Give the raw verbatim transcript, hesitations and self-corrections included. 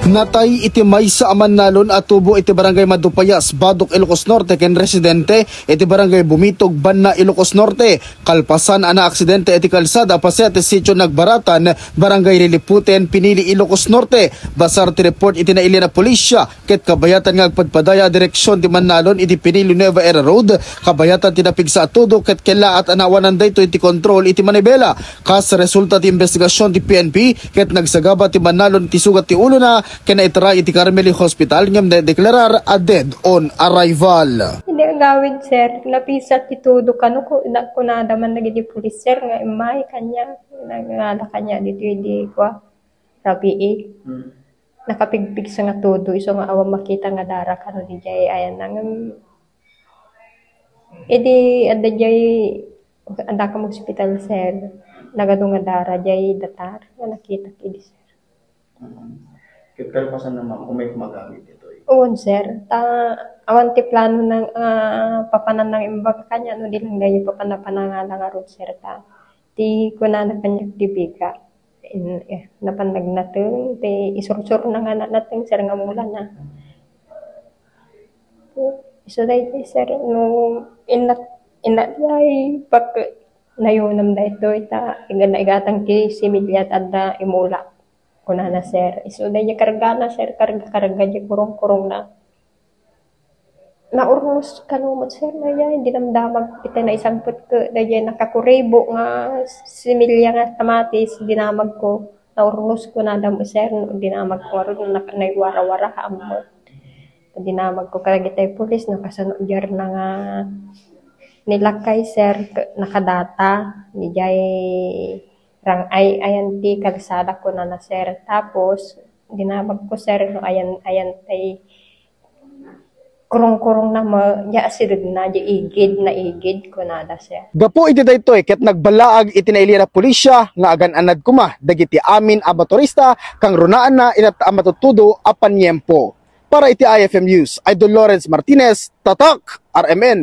Natay iti maysa a mannalon a tubo iti Barangay Madupayas, Badoc, Ilocos Norte, ken residente iti Barangay Bumitog, Banna, Ilocos Norte. Kalpasan a naaksidente iti kalsada, pasiati Sitio Nagbaratan, Barangay Liliputen, Pinili, Ilocos Norte. Basar ti report iti nailian a pulisya, ket kabayatan nga agpadpadaya a direksion ti mannalon iti Pinili Nueva Era Road, kabayatan ti napigsa a tudo ket kellaat a naawanan daytoy ti kontrol iti manibela. Kas resulta ti imbestigasyon ti P N P, ket nagsagaba ti mannalon iti sugat ti ulona ken naitray iti Carmeli Hospital ngem nadeklarar a dead on arrival. Hindi agawid, sir. Napisa ti tudo kano ko, na, kunada man dagiti pulis, sir, nga immay kanya, nagngala kanya dito di kwa, Rabii. Hmm. Nakapigpigsa nga tudo, isu nga awan makita nga dara kano di jay ayan na ngem Idi adda jay, adda kam hospital, sir. Nagadu nga dara jay datar nga nakitak idi, sir. Mm. Ket kalpasan na, ma'am, umay kumagawid ditoy. Uwan, sir. Ta, awan ti plano nang, ah, papanan nang imbag kanya, no, di lang dagiti papanapanangala nga rod, sir, ta. Ti kunana kaniak ti biga. In, eh, napan nagnateng, ti isursur na nga nateng, sir, nga mula na. Isu daytoy, sir, no, innak-, innak-, ay, pak-, nayunam daytoy, ta, iga-, naigatang ti similya, ta adda imula. Kunana, sir, isu daytoy kargana, sir, karga, karga, di kurong-kurong na. Naurnos kano met, sir, dayjay dinamdamag iti naisangpet ket dayjay nakakuribo nga similya nga kamatis, dinamag ko. Naurnos ko nadam, sir, no dinamag ko ngarud, nak-, naiwarawara, ammo. Dinamag ko kadagitay pulis, nakasano, diar na nga nilakay, sir, ket nakadata, dayjay rang-ay, ayan ti kalsada, kunana, sir. Tapos, dinamag ko, sir, no ayan, ayan tay kurong-kurong na ma-, ya asideg na, ya igid na igid, kunada, sir. Gapu iti daytoy, ket nagballaag iti nailian a pulisya nga agan-anad koma dagiti amin a motorista, kangrunaanna inat a matutudo a paniempo. Para iti I F M News, Idol Lawrence Martinez, Tatak, R M N.